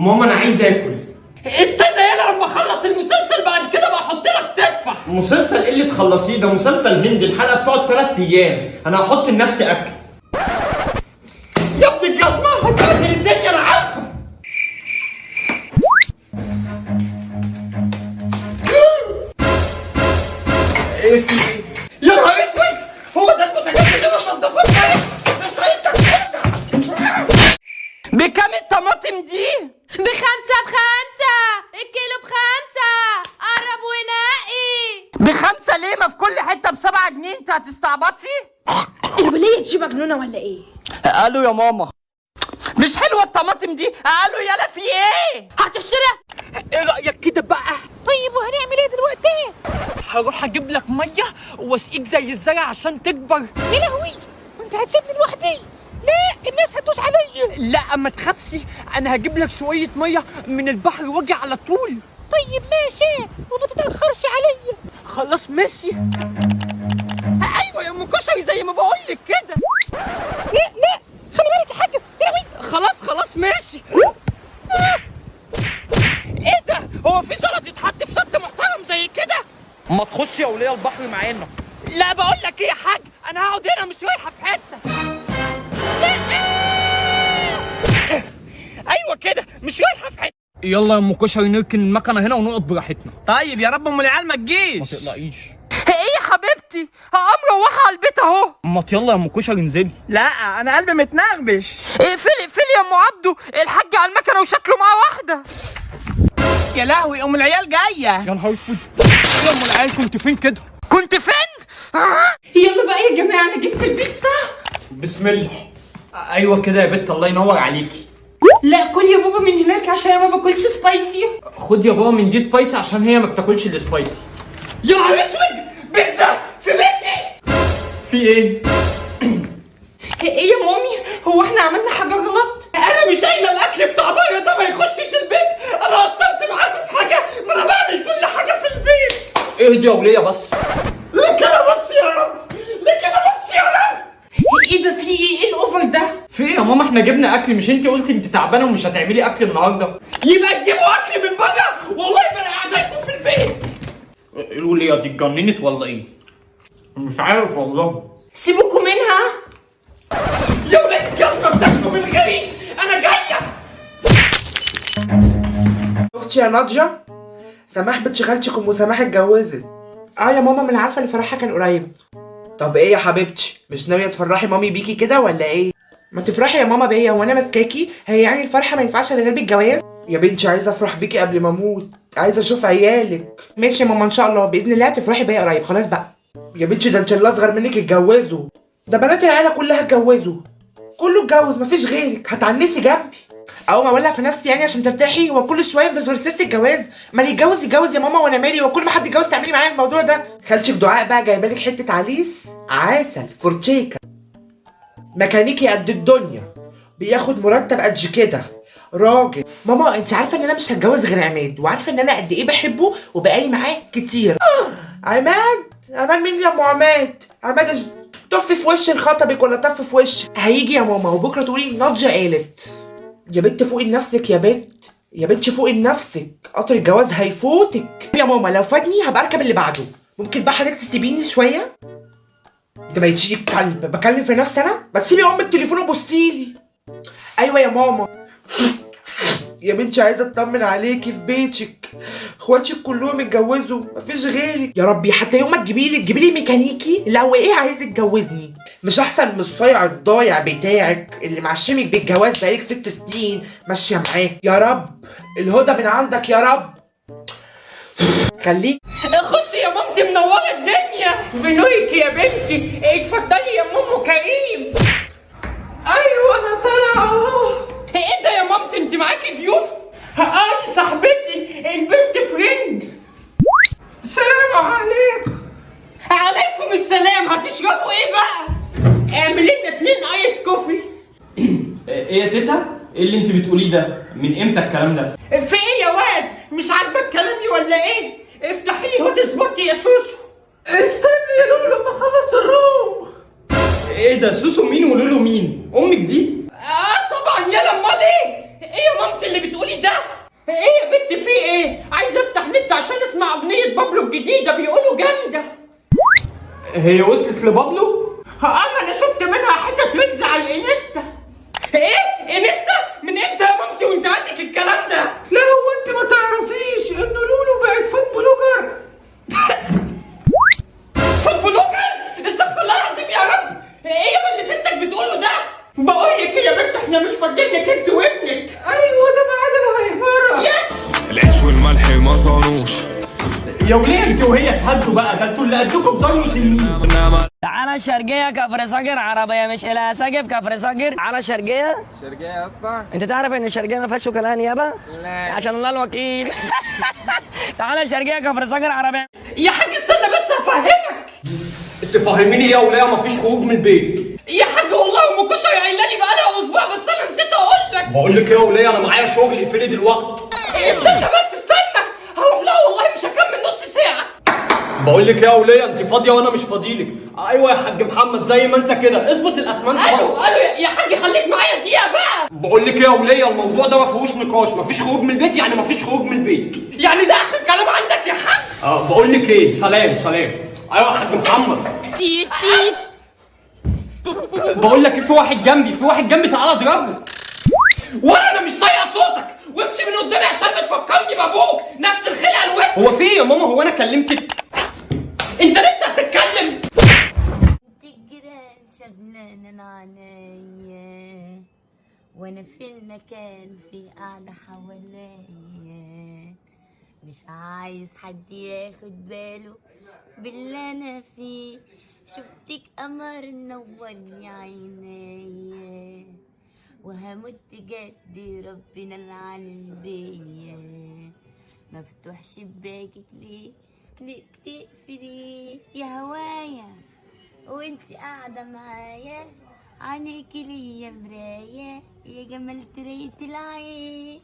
ماما انا عايز اكل. استنى يلا لما اخلص المسلسل بعد كده بحط لك تدفع. مسلسل ايه اللي تخلصيه ده؟ مسلسل هندي الحلقة بتقعد 3 ايام. انا هحط لنفسي اكل. يا ابن الجزمة هتبهدل الدنيا انا عارفه. ايه في ايه؟ يا نهار اسود، هو ده البوتاجاز اللي انا منضفاه امبارح؟ بكام الطماطم دي؟ بخمسة بخمسة الكيلو بخمسة، قرب ونقي. بخمسة ليه؟ ما في كل حتة ب7 جنيه. انت هتستعبطي؟ الولية دي مجنونة ولا ايه؟ قالوا يا ماما مش حلوة الطماطم دي. قالوا يلا في ايه؟ هتشتري؟ ايه رأيك كده بقى؟ طيب وهنعمل ايه دلوقتي؟ هروح اجيب لك مية واسقيك زي الزرع عشان تكبر. يا لهوي، انت هتسيبني لوحدي؟ لا الناس هتدوس عليا. لا ما تخافش، انا هجيب لك شوية مية من البحر واجي على طول. طيب ماشي، وما تتأخرش عليا. خلاص ماشي. ايوه يا ام كشري زي ما بقول لك كده. لا لا خلي بالك يا حاج. يا لهوي. خلاص خلاص ماشي. ايه ده؟ هو في زلط يتحط في شط محترم زي كده؟ ما تخش يا وليه البحر معانا. لا بقول لك ايه يا حاج، انا هقعد هنا مش رايحة في حتة. ايوه كده، مش رايحة في حتة. يلا يا ام كشري نركن المكنه هنا ونقعد براحتنا. طيب يا رب ام العيال ما تجيش. ما تقلقيش. ايه يا حبيبتي؟ هقوم مروحة على البيت اهو. ما يلا يا ام كشري انزلي. لا انا قلبي متنغبش. اقفلي اقفلي يا ام عبده، الحاج على المكنه وشكله معاه واحدة. يا لهوي ام العيال جاية. يا نهار اسود يا ام العيال، كنت فين كده؟ كنت فين؟ يلا بقى يا جماعة انا جبت البيتزا. بسم الله. ايوه كده يا بت، الله ينور عليكي. لا كل يا بابا من هناك عشان انا ما باكلش spicy. خد يا بابا من دي spicy عشان هي ما بتاكلش ال spicy. يا نهار اسود، بيتزا في بيتي. في ايه؟ ايه يا مامي، هو احنا عملنا حاجة غلط؟ انا مش قايله الاكل بتاع بره ده ما يخشش البيت. انا قصرت معاكم في حاجة؟ ما انا بعمل كل حاجة في البيت. اهدي يا وليه بس. لك انا بس يا رب، لك انا بس يا رب. ايه ده؟ في ايه؟ ايه ال over ده؟ في ايه يا ماما؟ احنا جبنا اكل، مش انت قلتي انت تعبانة ومش هتعملي اكل النهارده؟ يبقى تجيبوا اكل من بره، والله ما انا قاعدة في البيت. الوليه دي اتجننت ولا ايه؟ مش عارف والله. سيبوكوا منها يا ولاد الجزمة، بتاكلوا من غيري. انا جاية. شفتي يا ناضجة؟ سماح بنت خالتك ام سماح اتجوزت. اه يا ماما، ما انا عارفه ان فرحها كان قريب. طب ايه يا حبيبتي، مش ناوية تفرحي مامي بيكي كده ولا ايه؟ ما تفرحي يا ماما بيا، وانا ماسكاكي؟ هي يعني الفرحة ما ينفعش الا غير بالجواز؟ يا بنتي عايزه افرح بيكي قبل ما اموت، عايزه اشوف عيالك. ماشي يا ماما، ان شاء الله باذن الله هتفرحي بيا قريب. خلاص بقى يا بنتي، ده انت اللي اصغر منك اتجوزوا، ده بنات العيلة كلها اتجوزوا، كله اتجوز مفيش غيرك، هتعنسي جنبي. اول ما اولع في نفسي يعني عشان ترتاحي، وكل شوية في سيره الجواز. ما اللي يتجوز يتجوز يا ماما، وانا مالي؟ وكل ما حد يتجوز تعملي معايا الموضوع ده. خالتك دعاء بقى جايبه لك حتة عريس عسل فورتشيكا، ميكانيكي قد الدنيا، بياخد مرتب قد كده، راجل. ماما انت عارفه ان انا مش هتجوز غير عماد، وعارفه ان انا قد ايه بحبه وبقالي معاه كتير. عماد؟ عماد مين يا ام عماد؟ عماد طف في وش خطبك ولا طف في وش؟ هيجي يا ماما وبكره تقولي ناضجة قالت. يا بنت فوقي لنفسك يا بنت، يا بنت فوقي لنفسك، قطر الجواز هيفوتك يا ماما. لو فاتني هبقى اركب اللي بعده. ممكن بقى حضرتك تسيبيني شوية؟ انت ما تشيلي الكلب، بكلم في نفسي انا؟ ما تسيبي ام التليفون وبصيلي. ايوه يا ماما. يا بنتي عايزه اطمن عليكي في بيتك، اخواتك كلهم اتجوزوا مفيش غيرك. يا ربي حتى يوم ما تجيبيلي تجيبيلي ميكانيكي لو ايه عايز يتجوزني، مش احسن من الصايع الضايع بتاعك اللي معشمك بالجواز بقالك 6 سنين ماشية معاه؟ يا رب الهدى من عندك يا رب. خليك. خشي يا مامتي منورة الدنيا. بنورك يا بنتي، اتفضلي يا مامو كريم. ايوه انا طالعه اهو. ايه ده يا مامتي، انت معاكي ضيوف؟ اه صاحبتي ال best friend. السلام عليكم. عليكم السلام. هتشربوا ايه بقى؟ اعملي لنا 2 ice coffee. ايه يا تيتا؟ ايه اللي انت بتقوليه ده؟ من امتى الكلام ده؟ في ايه يا واد؟ مش عاجبك كلامي ولا ايه؟ افتحي لي hotspot يا سوسو. استني يا لولو لما اخلص ال room. ايه ده؟ سوسو مين ولولو مين؟ امك دي؟ اه طبعا، يلا امال ايه؟ ايه يا مامتي اللي بتقولي ده؟ ايه يا بنتي في ايه؟ عايز افتح نت عشان اسمع اغنية بابلو الجديدة، بيقولوا جامدة. هي وصلت لبابلو؟ اما انا شفت منها حتت reels على الانستا. ايه؟ انستا؟ من امتى يا مامتي وانت عندك الكلام ده؟ لا هو انت ما تعرفيش ان لولو بقت food blogger؟ food blogger؟ استغفر الله العظيم يا رب. ايه يا اللي ستك بتقوله ده؟ بقول لك ايه يا بنت، احنا مش فاضيين لك انت وابنك. ايوه ده ميعاد الهيبره. yes. العيش والملح ما صانوش. يا وليه انت وهي اتهدوا بقى، ده انتوا اللي قدكم بضلوا سنين. تعالى الشرقية كفر صقر، عربية مش إلها سقف كفر صقر. على شرقية؟ شرقية يا اسطى. أنت تعرف إن الشرقية ما فيهاش وكلاء نيابة؟ لا. عشان الله الوكيل. تعالى الشرقية كفر صقر عربية. يا حاج استنى بس هفهمك. انت فاهميني ايه يا وليه؟ مفيش خروج من البيت. يا حاج والله ام كشري قايله لي بقالها اسبوع، بس انا نسيت اقول لك. بقول لك ايه يا وليه، انا معايا شغل، اقفلي دلوقتي. استنى بس استنى، هروح لها والله مش هكمل نص ساعة. بقول لك ايه يا وليه، انت فاضية وانا مش فاضيلك. ايوه يا حاج محمد زي ما انت كده اظبط الاسمنت. الو الو يا حاج خليك معايا دقيقة بقى. بقول لك ايه يا وليه، الموضوع ده ما فيهوش نقاش، مفيش خروج من البيت يعني مفيش خروج من البيت. يعني ده اخر كلام عندك يا حاج؟ بقول لك ايه، سلام سلام. ايوه يا حاج محمد. تيت تيت. بقول لك في واحد جنبي، في واحد جنبي، تعالى اضربه. وانا انا مش طايقة صوتك، وامشي من قدامي عشان بتفكرني بابوك، نفس الخلقة الوحشة. هو في ايه يا ماما؟ هو انا كلمتك؟ انت لسه هتتكلم؟ الجيران شغلانة عنايا، وانا في المكان في قاعدة حواليا، مش عايز حد ياخد باله باللي انا فيه، شفتك قمر نورني عينيا، وهموت جد ربنا العالم بيا، مفتوح شباكك ليه ليه بتقفليه يا هوايا، وانت قاعدة معايا عينيكي ليا مراية، يا جمال تريت العين،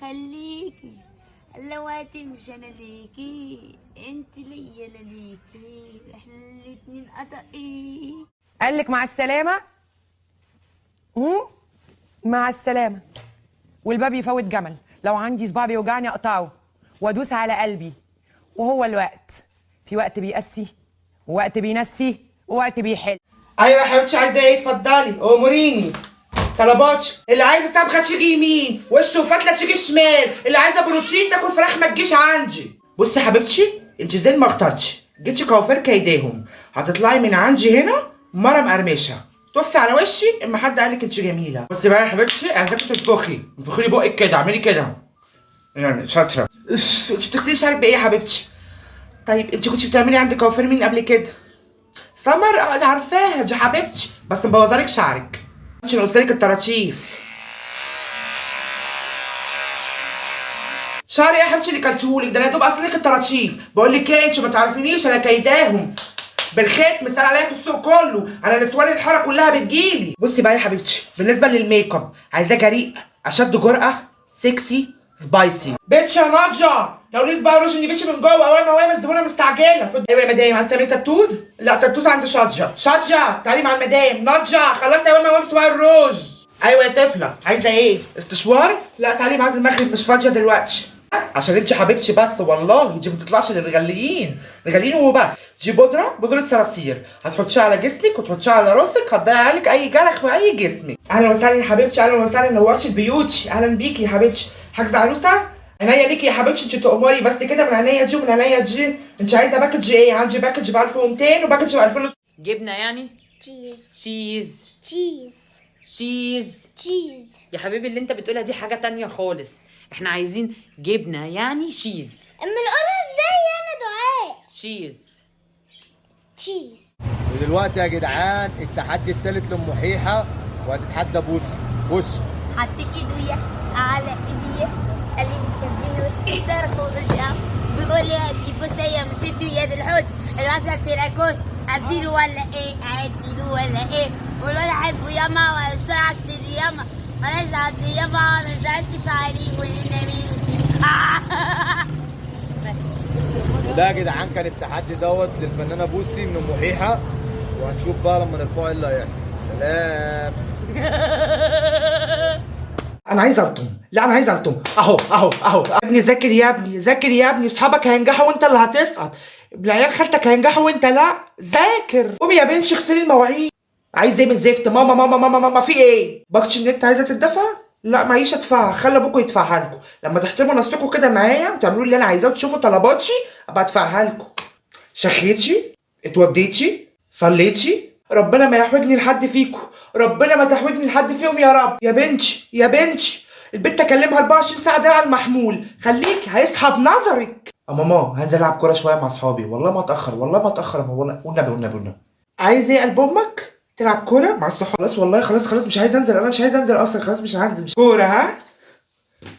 خليكي لو هتمشي انا ليكي، انت ليا لا ليكي، احنا الاتنين قطقين. قال لك مع السلامة، مع السلامة، والباب يفوت جمل. لو عندي صباع بيوجعني اقطعه وادوس على قلبي. وهو الوقت في وقت بيقسي ووقت بينسي ووقت بيحل. ايوه يا حبيبتي عايزه ايه؟ اتفضلي اموريني. طلباتي اللي عايزه صبغة تيجي يمين، وش وفتله تيجي شمال، اللي عايزه بروتين تاكل فراخ ما تجيش عندي. بصي يا حبيبتي انت زي ما اخترتي، جيتي كوافير كيداهم، هتطلعي من عندي هنا مرة مقرمشه، طفي على وشي اما حد قالك انت جميلة. بصي بقى يا حبيبتي عايزاكي تنفخي، انفخي لي بقك كده، اعملي كده يعني شاطرة. انت بتغسلي شعرك بايه يا حبيبتي؟ طيب انت كنتي بتعملي عند كوافير مين قبل كده؟ سمر؟ عارفاها دي حبيبتي، بس مبوظالك شعرك. انت نقصلك الطراطيف. شعري ايه يا حبيبتي اللي كلتهولك ده؟ انا يا دوب قصلك الطراطيف. بقول لك ايه، انت ما تعرفينيش، انا كيداهم بالخيط، مثال عليا في السوق كله، انا نسوان الحارة كلها بتجيلي. بصي بقى يا حبيبتي بالنسبة للميك اب، عايزاه جريء، اشد جرأه، sexy، spicy. بيتش يا ناضجة، لو ليس بقى روج اني بيتش من جوه، اول ما وانا الزبونه مستعجلة. ايوه يا مدام عايزه تعملي tattoos؟ لا tattoos عند شاطجه. شاطجه تعالي مع المدام. ناضجة خلاص يا ماما وامسك بقى الروج. ايوه يا طفله عايزه ايه؟ استشوار؟ لا تعالي بعد المغرب مش فاضية دلوقتي. عشان انت حبيبتي بس والله دي ما بتطلعش للغاليين، الغاليين وبس. دي بودره، بودره صراصير، هتحطيها على جسمك وتحطيها على راسك، هتضيع عليك اي جرح في اي جسمك. اهلا وسهلا يا حبيبتي، اهلا وسهلا، نورتي البيوت. اهلا بيكي يا حبيبتي. حاجزه عروسه؟ عينيا ليكي يا حبيبتي، انت تأمري بس كده من عينيا دي ومن عينيا دي. انت عايزه package ايه؟ عندي package ب 1200 و package ب 2000. جبنه يعني؟ cheese cheese cheese cheese cheese. يا حبيبي اللي انت بتقولها دي حاجة تانية خالص، احنا عايزين جبنه يعني cheese. اما نقولها ازاي انا دعاء؟ cheese cheese. ودلوقتي يا جدعان التحدي الثالث لام حيحه، وهتتحدى بوسي. خش. حطيت ايديا على ايديا، قال لي بتحبيني وتكسر فوق، بيقول لي دي بوسيه مسيتي يا دي الحسن، الواد كيراكوس، اديله ولا ايه؟ اديله ولا ايه؟ والواد احبه ياما ولا كتير ياما، انا زعلت ياما، انا زعلتش عليه والنبي. وده يا جدعان كان التحدي دوت للفنانه بوسي من ام حيحه، وهنشوف بقى لما نرفعه ايه اللي هيحصل. سلام. انا عايز الطم، لا انا عايز الطم، اهو اهو اهو. يا ابني ذاكر يا ابني، ذاكر يا ابني، اصحابك هينجحوا وانت اللي هتسقط، العيال خالتك هينجحوا وانت لا، ذاكر. قومي يا بنتي اغسلي المواعين. عايز ايه من زفت؟ ماما ماما ماما ماما في ايه؟ باكتش ان انت عايزه تدفع؟ لا معيش ادفعها، خلي ابوكوا يدفعها لكم، لما تحترموا نفسكم كده معايا وتعملوا اللي انا عايزاه وتشوفوا طلباتي ابقى ادفعها لكم. شخيتي؟ اتوديتي؟ صليتي؟ ربنا ما يحوجني لحد فيكم، ربنا ما تحوجني لحد فيهم يا رب. يا بنتي يا بنتي، البنت اكلمها 24 ساعة ده على المحمول، خليك هيسحب نظرك. يا ماما هنزل العب كورة شوية مع اصحابي، والله ما اتاخر، والله ما اتاخر، والله والنبي والنبي والنبي. عايز ايه قلب امك؟ تلعب كورة مع الصحاب؟ خلاص والله خلاص خلاص مش عايز انزل، انا مش عايز انزل اصلا، خلاص مش هنزل. مش كورة ها؟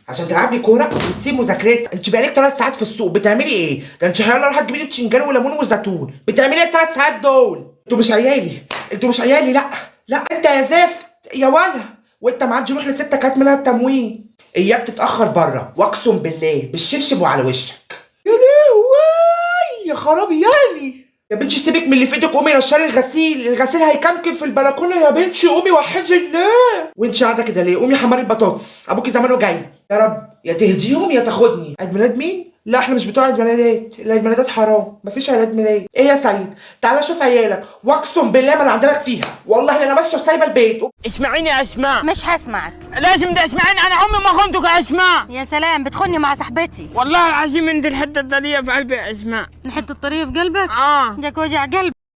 عشان تلعب لي كورة وتسيب مذاكرتك. انت بقالك 3 ساعات في السوق بتعملي ايه؟ ده انت يلا راح تجيبي لي بتنجان وليمون وزيتون، بتعملي ايه ال3 ساعات دول؟ انتوا مش عيالي، انتوا مش عيالي، لا لا انت يا زفت يا ولا، وانت معدي روح لستك هات منها التموين. اياك تتاخر بره واقسم بالله بالشبشب وعلى وشك. يا لهوي يا خرابي يعني. يا بنتي سيبك من اللي في ايدك، قومي نشري الغسيل، الغسيل هيكمكم في البلكونه يا بنتي، قومي وحدي الله. وانت قاعدة كده ليه؟ قومي حمري البطاطس، ابوكي زمانه جاي. يا رب يا تهديهم يا تاخدني. عيد ميلاد مين؟ لا احنا مش بتوع عيد ميلادات، العيد ميلادات حرام، مفيش عيد ميلاد. ايه يا سعيد؟ تعالى شوف عيالك، واقسم بالله ما انا عندك فيها، والله انا ماشية وسايبه البيت. اسمعيني يا اسماء. مش هسمعك. لازم تسمعيني، انا عمري ما خنتك يا اسماء. يا سلام، بتخوني مع صاحبتي. والله العظيم انت الحتة الطريه في قلبي يا اسماء. الحتة الطريه في قلبك؟ اه. جاك وجع قلب.